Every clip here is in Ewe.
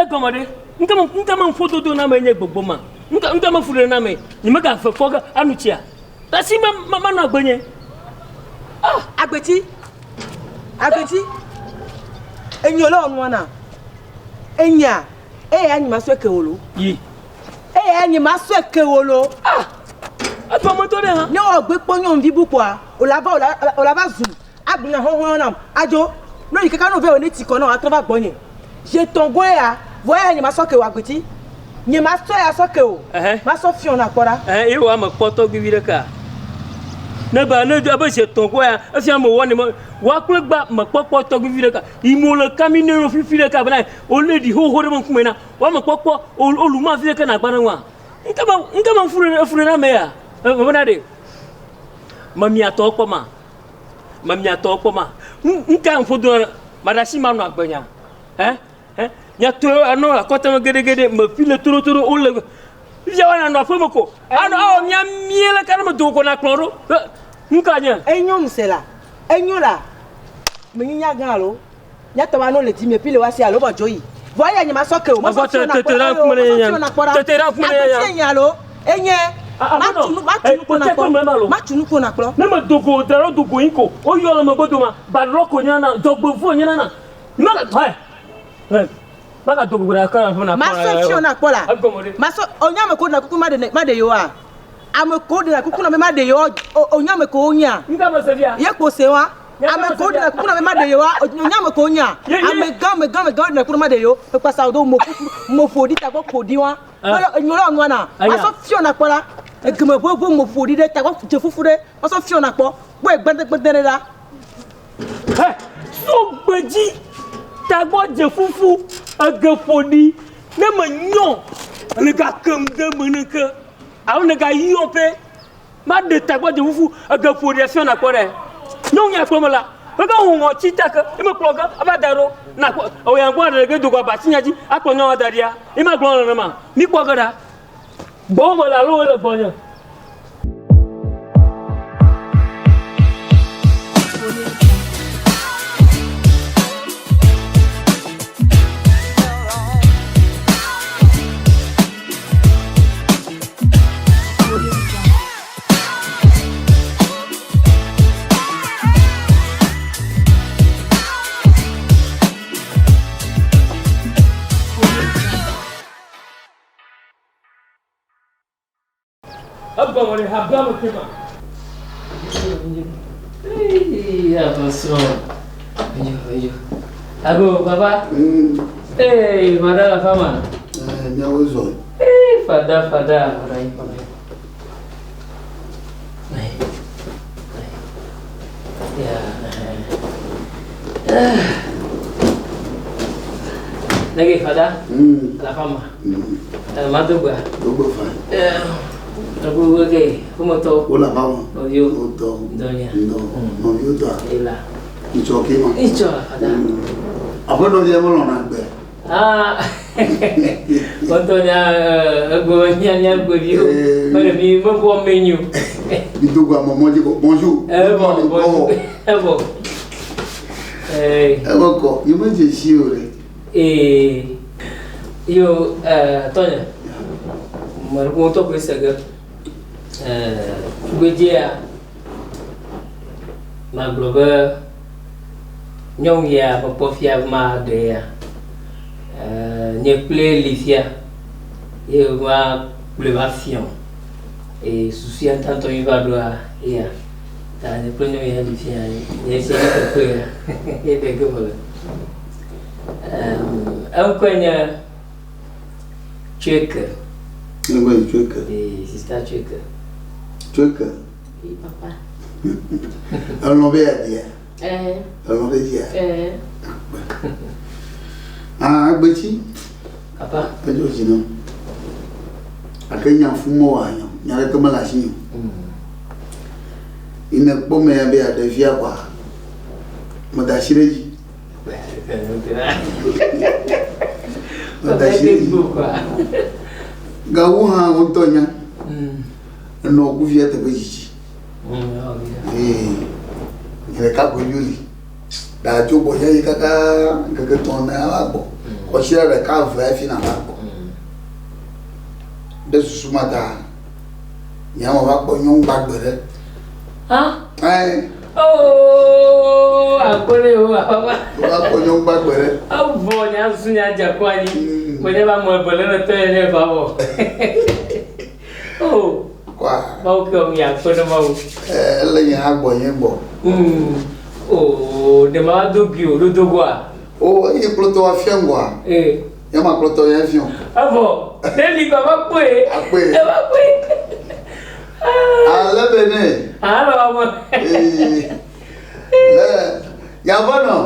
Egɔme ɖe, ŋke me ŋke me ŋƒo dodo na me nye gbogbo ma. Ŋke ŋke me fu ɖe na me. Nye me ga fe kpɔ ge anu tsia. Tasi me me manɔ agbe nye. Ah! Agbetsi. Agbetsi. Enyo le ɔnua na. Enya. Eya nyi ma sɔe ke wolo. Yi. Eya nyi ma sɔe ke wolo. Ah! Egɔme do ɖe hã. Ne wɔ gbe kpɔ nyɔnuvi bu kpɔa, o la va o la va zu agblɔ nya xɔxɔe nam adzo. Ne yi kaka ne wòve wò ne ti kɔ na wò atrɔ va gbɔnye. Zetɔn goe ya, vɔ eya nye masɔ ke o agbeti. Nye masɔ ya sɔ ke o. Masɔ fiɔ na kpɔ ɖa. Ɛhɛ, ye wò ame kpɔ tɔgbi vi ɖeka. Ne ba ne ebe zetɔn goe ya, efia me wɔ ne me wa kple gba me kpɔkpɔ tɔgbi vi ɖeka. Yi mo le kami ne yo fifi ɖeka bena o le ɖi xoxo ɖe me ŋkume na. Wa me kpɔkpɔ o lu ma vi ɖeka na gba ɖe ŋua. Ŋke me ŋke me fu ɖe fu ɖe na me ya. Me bena ɖe. Me mia tɔwo kpɔ ma. Me mia tɔwo kpɔ ma. Ŋka ŋƒo do na ma ɖe asi ma nɔ agbe nya. Ɛ ɛ mia tɔ anɔ akɔta me geɖegeɖe me fi le toro toro wo le fifia wa nanɔ aƒe me ko. Anɔ awɔ mia mie le ka ne me do ko na kplɔ ɖo. Ŋka nye. Enyo ŋusẽ la. Enyo la. Me nyi nya gã alo. Mia tɔ wa no le di me pi le wa si alo bɔ dzo yi. Vɔ eya nye ma sɔ ke o. Ma sɔ fiɔ na kpɔ. Ayo, ma sɔ fiɔ na kpɔ ɖa. Agbeti enye alo enye. Ma tu nu, ma tu nu ko na kplɔ. Ma tu nu ko na kplɔ. Ne me dogo da ɖo dogo yi ko. O yɔ le megbe doma. Ba lɔ ko nye na dɔgbe vɔ nye na na. Ma ka hai. Ma ka dogo da ka na Ma sɔ fiɔ na kpɔ la. Ma sɔ o nya me ko na kuku ma de ma de yoa. Ame ko de na kuku na me ma de yoa. O nya me ko nya. Nka me se via. Ye ko se wa. Ame ko ɖena kuku na be maɖe yewoa, nye ame ko nya. Ame gã, ame gã, ame gã ɖena kuku na maɖe yewo. Ekpasa do mo kuku, mo ƒo ɖi tagbɔ ƒo ɖi wa. Wala enyo la nua na. Asɔ fiɔ na kpɔ la. Egeme ʋeʋe mo ƒo ɖi ɖe tagbɔ dze fufu ɖe. Asɔ fiɔ na kpɔ. Kpɔe gbede gbede ɖe ɖa. He, so gbedzi tagbɔ dze fufu ege ƒo ɖi. Ne me nyɔ le ga kem ɖe me ne ke. Alo ne ga yɔ pe. Maɖe tagbɔ dze fufu ege ƒo ɖi afiɔ nakpɔ ɖe. Nyɔnu ya kplɔ me la, mege ŋu ŋɔtsi ta ke, ye mekplɔ ge ava da ɖo. Nakpɔ, ewɔ ya gbɔ ɖe ge dogo abatsi nya dzi akplɔ nyɔnua da ɖia. Ye magblɔ nenema. Mi kpɔ ge ɖa. Gbɔwò me le alo wòle gbɔnye. Egɔme ɖe ha bla me ke ma. Eyi avɔsrɔ̃. Eyo eyo. Ago baba. Ee fada la fama. Ee miawo zɔ. Ee fada fada. Fada yi fada. Ya. Nege fada. La fama. Madogba. Dogbe fa. Tɔgbuiwo ke ƒometɔwo. Wole aƒe me. Nɔviwo. Wotɔ. Ŋdɔnya. Ŋdɔ. Nɔviwo tɔa. Ela. Ŋtsɔ ke ma. Ŋtsɔ la fada. Aƒenɔvia melɔ̃na gbe. Ah. Ŋdɔnya egbe nya nya gbeviwo. Mele mi mebɔ menyu. Mi dogo ame mɔ dzi ko bonjour. Ebɔ bonjour. Ebɔ. Ee. Ebɔ kɔ yi me dze si o ɖe. Ee. Yo tɔnya. Mele ŋutɔ koe se ge. Tugbedzea magblɔ be nyɔnu ya mekpɔ fia ma ɖe ya. Nye kple li fia ye va kplɔe va fiɔ. Eye susu ya ŋutɔ mi va ɖoa eya. Ta nye kple nyɔnu ya li fia nye si nye kpekpe ya ye ɖe ge mele. Eŋkɔe nye Tsueke. Eŋkɔe nye Tsueke. Ee, sista Tsueke. Tsueke. Oui, papa. Elɔ̃ be yeaɖia? Ɛɛ. Elɔ̃ ɖe dzia? Ɛɛ. Ah, agbetsi. Papa. Edzo dzi nam. Gake nya fũ mewɔ anya o. Nya ɖeke mele asinye o. Yi ne kpɔ me ya be yeaɖe via kɔa, meda asi ɖe edzi. Meda asi ɖe edzi. Gawu hã wo ŋutɔ nya. Enɔ ku via teƒe dzidzi. Ee, nye ɖeka koe dzo li. Ɖa tso gbɔ ya yi kaka ŋkeke tɔ̃ ne ava gbɔ. Kɔsiɖa ɖeka eve hafi nàva gbɔ. Ɖe susu ma ta, nye hã meva kpɔ nyɔnu gbagbe ɖe. Hã? Ɛɛ. Oo, akpɔ ne o, papa. Meva kpɔ nyɔnu gbagbe ɖe. Evɔ nya susu nya dze akɔ anyi. Menye be ame eve le ne tɔ ye ne va vɔ. Oo. Kɔa. Mawu ke wɔm ya akpɔ ne Mawu. Ɛɛ, ele nye hã gbɔ nye gbɔ. Oo, ɖe ma do gui o, ɖo do goa? O, eye kplɔtɔ wa fia ŋgɔa? Ee. Nye ma kplɔtɔ ya fiɔ. Evɔ, ne li gba va kpɔe. Akpɔe. Eva kpɔe. Ale be ne. Alo ame. Ee. Le yava nɔ.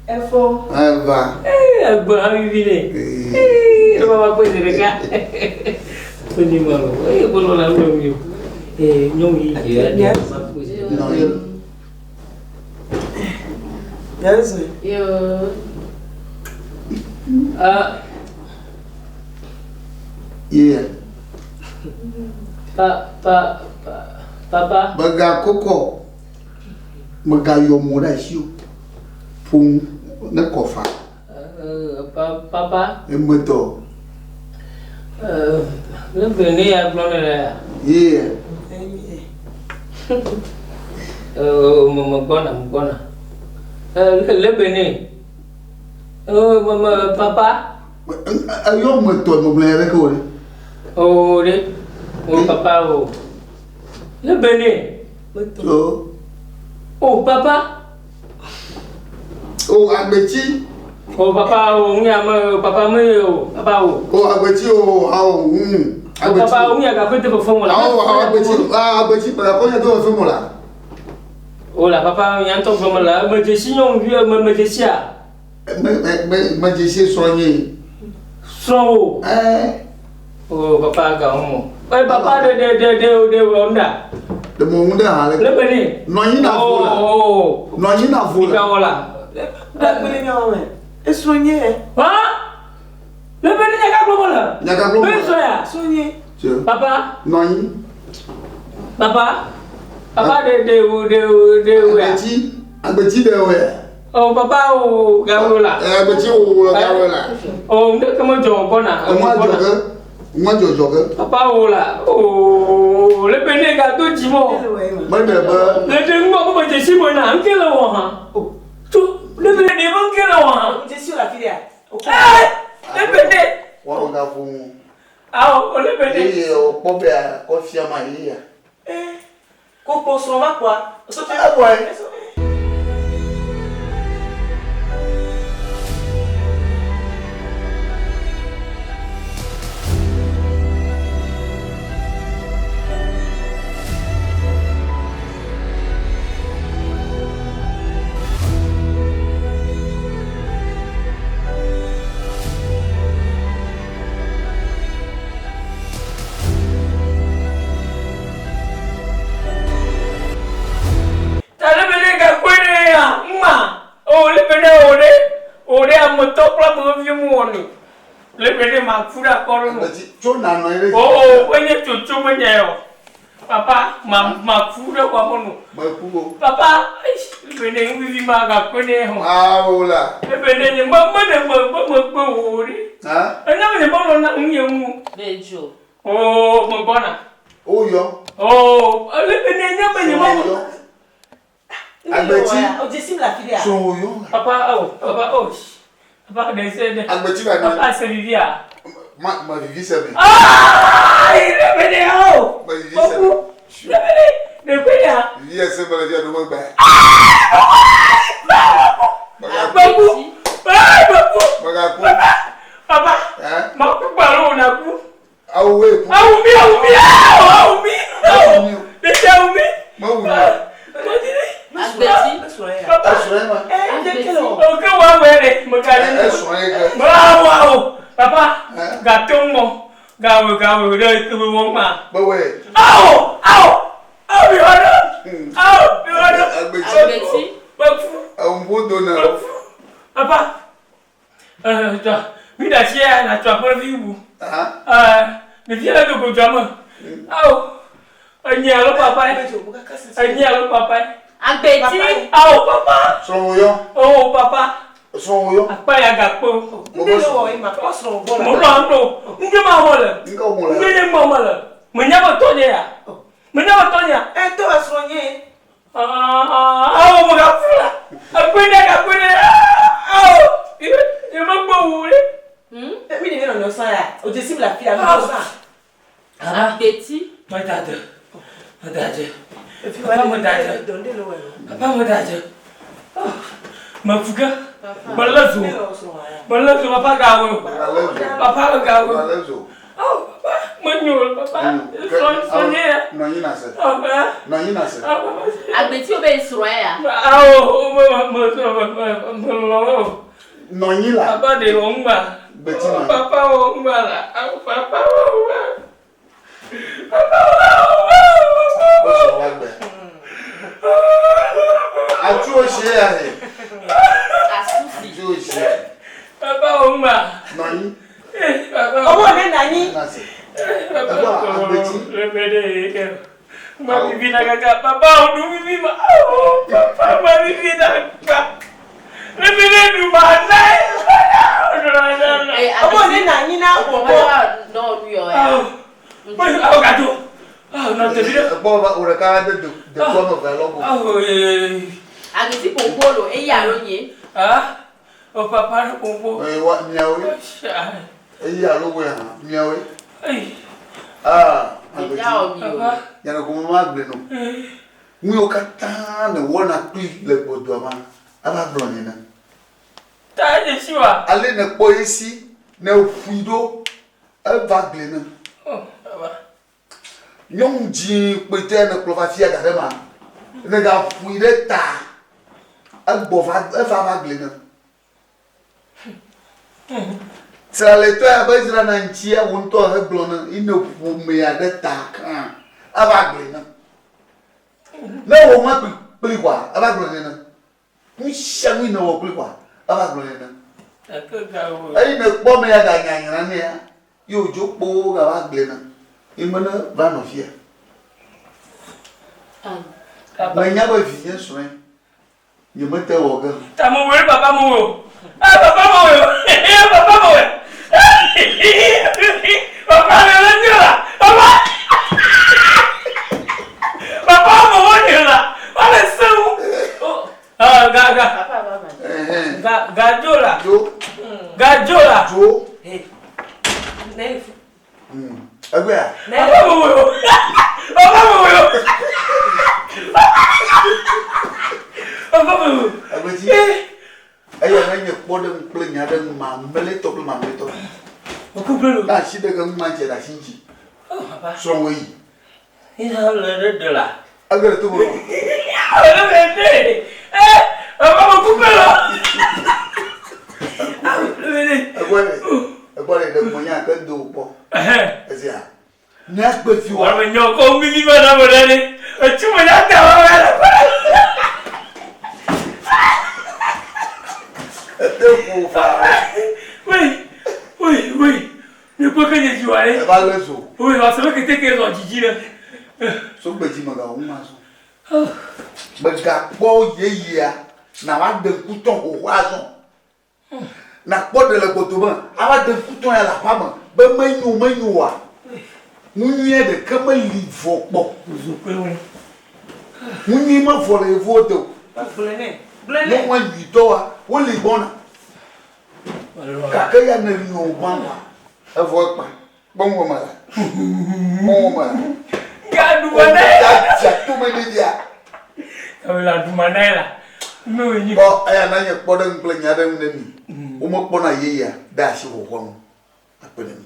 Efo. Eva. Ee, egbe hã vivi ne. Ee, eva va kpɔe zi ɖeka. Oni ma lo. Ee, bolo la lo mi. Ee, nyɔnu yi dzi ya. Nɔ ye. Yes. Yo. Yeah. Pa pa pa papa. Mègakɔkɔ o, mègayɔ mo ɖe asi o. Ƒo nu ne kɔ fa. Pa papa. Emetɔ. Ne gbe ne ya gblɔ ne le ya. Yeah. Me me gbɔna me gbɔna. Le be ne. Me me papa. Eyɔ metɔ megblɔ nya ɖeke o ɖe. O ɖe. O papa o. Le be ne. O. O papa. O agbetsi. O papa o ŋu ya me papa me o papa o. O agbetsi o awo ŋu. Agbetsi. Papa o ŋu ya gafe te fefe mo la. Awo awo agbetsi agbetsi papa ko nya te fefe mo la. O la papa nya ŋutɔ gblɔ me la me dzesi nyɔnuvi me me dzesia. Me me me me dzesi srɔ̃nye. Srɔ̃wò. Ɛɛ. O papa ga ŋu. Ɛ papa ɖe ɖe ɖe ɖe ɖe wɔ ŋu ɖa. Ɖe mo ŋu ɖe hã le. Le be ne. Nɔ anyi na vo la. Oo. Nɔ anyi na vo la. Ga wɔ la. Ɖe gbe ɖe nya me. Esrɔ̃nye. Hã. Le be ne nya ka gblɔ mo le. Nya ka gblɔ mo le. Be srɔ̃ ya. Srɔ̃nye. Papa. Nɔ anyi. Papa. Papa ɖe ɖe wo ɖe wo ɖe wo ya. Agbetsi agbetsi ɖe wo ya. O papa o gawo la. Ɛ agbetsi wo gawo la. O ne ke me dzɔ gbɔna. Ŋua dzɔ ge. Ŋua dzɔdzɔ ge. Papa wo la. O le be ne ga do dzi mɔ. Me ɖe be. Le ɖe ŋgɔ be me dzesi me na ŋke le wɔ hã. Tso le be ne be ŋke le wɔ hã. Dzesi le afi ɖea. Ɛɛ le be ne. Wɔwɔ ga ƒo ŋu. Awɔ le be ne. Eye wòkpɔ be akɔ fia ma ye ya. Ɛɛ ko kpɔ srɔ̃ va kpɔa. Ebɔe. Ta le be ne gakpɔe ɖe ya ŋma o le be ne o ɖe o ɖe ametɔ kple amevi mu wɔni le be ne ma ku ɖe akɔ ɖe nu. Tso nanɔ anyi ɖe. O o menye tsotso menye o papa ma ma ku ɖe xɔa me nu. Meku o. Papa le be ne nuvivi ma gakpɔe ne hɔn. Awo la. Le be ne nye me me ɖe me me me kpe o ɖe. Ha? Enya me nye me lɔna ŋu nye ŋu. Be dzo. O me gbɔna. O yɔ. O le be ne nye me nye me. Yɔ. Agbetsi. O dzesi le afi ɖea. Srɔ̃wò yɔ. Papa o papa o papa ɖe se ɖe. Agbetsi va nɔ. Papa se vivia. Ma ma vivi se me. Aaaa le be ne o. Ma vivi se me. Le be ne ɖe pe ya. Vivi se me le fia ɖo me gba. Gbaku. Gbaku. Magaku. Papa. Ma ku gbalo na ku. Awu we ku. Awu mi awu mi awu mi. Awu mi. Ɖe awu mi. Ma wu mi. Agbetsi. Papa. Esrɔ̃ ye ma. O ke wa wɛ ɖe me ga ɖe. Esrɔ̃ ye ke. Wa wa o. Papa. Gato ŋmɔ. Gawe gawe ɖe ke wɔ ŋma. Bewɛ. Awo awo awo mi wɔ ɖo. Awo mi wɔ ɖo. Agbetsi. Agbetsi. Mefu. Eŋu do na. Mefu. Papa. Ɛɛ tɔ mi da si ya na tɔ aƒe vi wu. Aha. Ɛɛ ɖevi la do godzɔ me. Awo. Enyi alo papa ye. Enyi alo papa ye. Agbetsi. Awo papa. Srɔ̃wò yɔ. Oh papa. Srɔ̃wò yɔ. Akpa ya gakpɔ. Ŋɖe le wɔ ema kpɔ srɔ̃wò gbɔ la. Mɔlɔ ŋɖo. Ŋɖe ma wɔ le. Ŋke wɔ le. Ŋɖe nye ŋgbɔ me le. Menya be tɔ nye ya. Menya be tɔ nye ya. E tɔ be srɔ̃ nye. Awo me gafu la. Ekpe ɖe gakpe ɖe. Awo. Nye me gbɔ wu ɖe. Mi ɖe mi nɔ nyɔ sã ya. O dzesi mi le afi ya mi nyɔ sã. Agbeti. Medade. Medade. Papa medade. Papa medade. Mefuke. Melé zo. Melé zo papa gawo. Papa le gawo. Oh papa menyo papa. Srɔ̃ srɔ̃ nye ya. Nɔ anyi nàse. Papa. Nɔ anyi nàse. Agbeti wo be srɔ̃ ya. Awo me me me me me lɔ. Nɔ anyi la. Papa ɖe wɔ ŋgba. Gbeti nɔ anyi. Papa wɔ ŋgba la. Papa wɔ ŋgba. Papa wɔ ŋgba. Kpɔ srɔ̃ wa gbe. Atsu o si ya he. Asusi. Atsu o si ya. Papa wɔ ŋgba. Nɔ anyi. Papa. Owó ne nɔ anyi. Nàse. Egbɔ agbeti. Ma vivi na kaka. Papa wɔ nu vivi ma. Awo papa ma vivi na kaka. Vivi ne du ma na. Owó ne nɔ anyi na Wo wò. nɔ nu yɔ ya. Awo. Awo gadzo. Awo nɔ tevi ɖe. Ekpɔ be wò ɖeka de de kɔ me ve lɔgo. Awo ye. Agbeti kpokpo lo eya alo nye. Ah. O papa no kpokpo. Eye wa miawoe. Eyi alo woe hã miawoe. Eyi. Ah agbeti. Ɖevia wɔ mi o. Papa. Nyane ko ma gblẽ no. Nu yiwo katã ne wɔna kpli le gbɔdɔa ma ava gblɔ nɛ na. Ta ye si wa. Ale ne kpɔ ye si ne ƒui ɖo eva gblẽ na. Oh papa. Nyɔnu dzĩ kpetɔe ne kplɔ va fia da ɖe ma ne ga ƒui ɖe ta egbɔ va eva va gblẽ na. Sraletɔe abe dzrana ŋutsia wo ŋutɔ hegblɔ ne yi ne ƒomea ɖe ta kã eva gblẽ na. Ne wɔ ma kpli kɔa eva gblɔ nɛ na. Nu sia nu yi ne wɔ kpli kɔa eva gblɔ nɛ na. Eke gawo. Eyi ne kpɔ me ya ga nyanyra nɛa ye wòdzo kpowo gava gblẽ na. Ye me ne va nɔ fia. Menya be vinye srɔ̃e. Nye mete wɔ ge. Ta mo wɛ papa mo wɛ o. Ah papa mo wɛ o. Papa mo wɛ. Papa le le nyɔ la. Papa. Papa mo wɔ nyɔ la. Wale sewu. Ah ga ga. Papa va ma. Ɛhɛn. Ga ga dzo la. Dzo. Ga dzo la. Dzo. Ne yi fu. Egbea. Papa mo wɛ o. Papa mo wɛ o. Papa mo wɛ o. Agbeti. Eya ne nye kpɔ ɖe ŋu kple nya ɖe ŋu mamlɛtɔ kple mamlɛtɔ. Okuble lo. Ne asi ɖe ke ŋu ma dze ɖe asi dzi. Oh papa. Srɔ̃wò yi. Ina le ɖe de la. Ege ɖe to me. Alo le ɖe. Eh, papa mo kuble lo. Egbɔ ɖe. Egbɔ ɖe ɖe mɔ nya ke do kpɔ. Ɛhɛn. Esia. Míakpe fi wa. Wọ́n mi nyɔ kó mímí bá náà bọ̀ dání. Etí mo yá tẹ̀ wọ́n wẹ́rẹ́. Ete ƒo fa. Wei, wei, wei. Mi kpɔ ke nye dzi wa ɖe. Eva lé zo. Wei, wà sɔ be keteke zɔ dzidzi ɖe. Sogbedzi megawɔ nu ma zɔ. Megakpɔ yeyea na va ɖe ŋkutɔ xoxo azɔ. Nakpɔ ɖe le gbɔdome ava ɖe ŋkutɔ ya le aƒea me be menyo menyo oa. Nu nyuie ɖeke meli vɔ kpɔ. Nu nyui mevɔ le yevuwo de o. Gblẽ nɛ. Gblẽ nɛ. Nyɔnua nyuitɔwoa woli gbɔna. Gake ya ne nɔ gbã wa evɔ ekpa. Kpɔ ŋgɔme la. Kpɔ ŋgɔme la. Gaɖuma nɛ. Dza tome ɖe via. Kabela ɖuma nɛ la. N'o yi. Kpɔ eya na nye kpɔ ɖe ŋu kple nya ɖe ŋu ne mi. Womekpɔna yeyea ɖe asi xoxoa ŋu. Akpe ne mi.